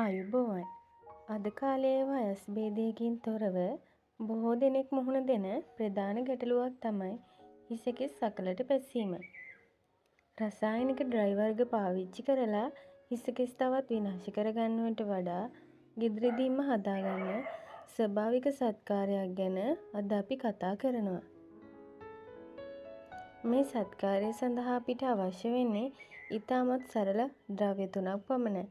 ආයුබෝවන්. අද කාලයේ වයස් භේදයකින් තොරව බොහෝ දෙනෙක් මුහුණ දෙන ප්‍රධාන ගැටලුවක් තමයි හිසකෙස් සකලට පැසීම. රසායනික ඩ්‍රයි වර්ග පාවිච්චි කරලා හිසකෙස් තවත් විනාශ කරගන්නවට වඩා ගෙදරදීම හදාගන්න ස්වභාවික සත්කාරයක් ගැන අද අපි කතා කරනවා. මේ සත්කාරය සඳහා අපිට අවශ්‍ය වෙන්නේ ඉතාමත් සරල ද්‍රව්‍ය තුනක් පමණයි.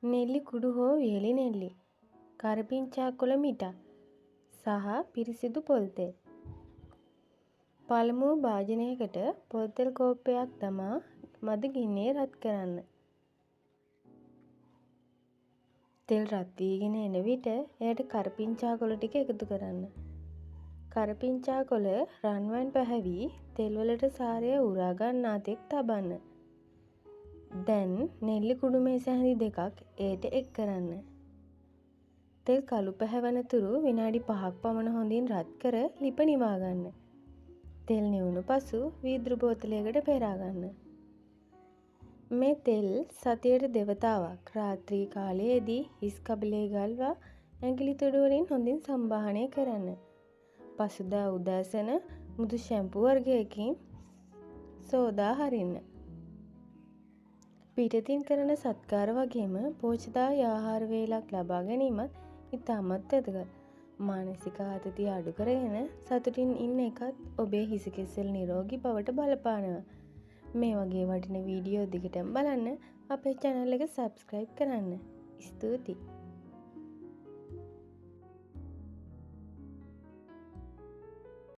නෙල්ලි කුඩු හෝ වියලි නෙල්ලි, කරපිංචා කොළ මිටක් සහ පිරිසිදු පොල් තෙල්. පළමුව භාජනයකට පොල් තෙල් කෝප්පයක් දමා මද ගින්නේ රත් කරන්න. තෙල් රත් වීගෙන එන විට එයට කරපිංචා කොළ ටික එකතු කරන්න. කරපිංචා කොළ රන්වන් පැහැවී තෙල් වලට සාරය උරා ගන්නා තෙක් තබන්න. දැන් නෙල්ලි කුඩු මේස හැඳි දෙකක් එයට එක් කරන්න. තෙල් කළු පැහැවන තුරු විනාඩි 5ක් පමණ හොඳින් රත් කර ලිප නිවා ගන්න. තෙල් නිවුණු පසු වීදුරු බෝතලයකට පෙරා ගන්න. මේ තෙල් සතියට දෙවතාවක් රාත්‍රී කාලයේදී හිස් කබලේ ගල්වා ඇඟිලි තුඩු වලින් හොඳින් සම්බාහනය කරන්න. පසුදා උදෑසන මුදු ෂැම්පු වර්ගයකින් සෝදා හරින්න. පිටතින් කරන සත්කාර වගේම පෝෂ්‍යදායී ආහාර වේලක් ලබා ගැනීමත් ඉතාමත් වැදගත්. මානසික ආතතිය අඩු කරගෙන සතුටින් ඉන්න එකත් ඔබේ හිස කෙස් වල නිරෝගී බවට බලපානවා. මේ වගේ වටින වීඩියෝ දිගටම බලන්න අපේ චැනල් එක සබ්ස්ක්‍රයිබ් කරන්න. ස්තුතියි.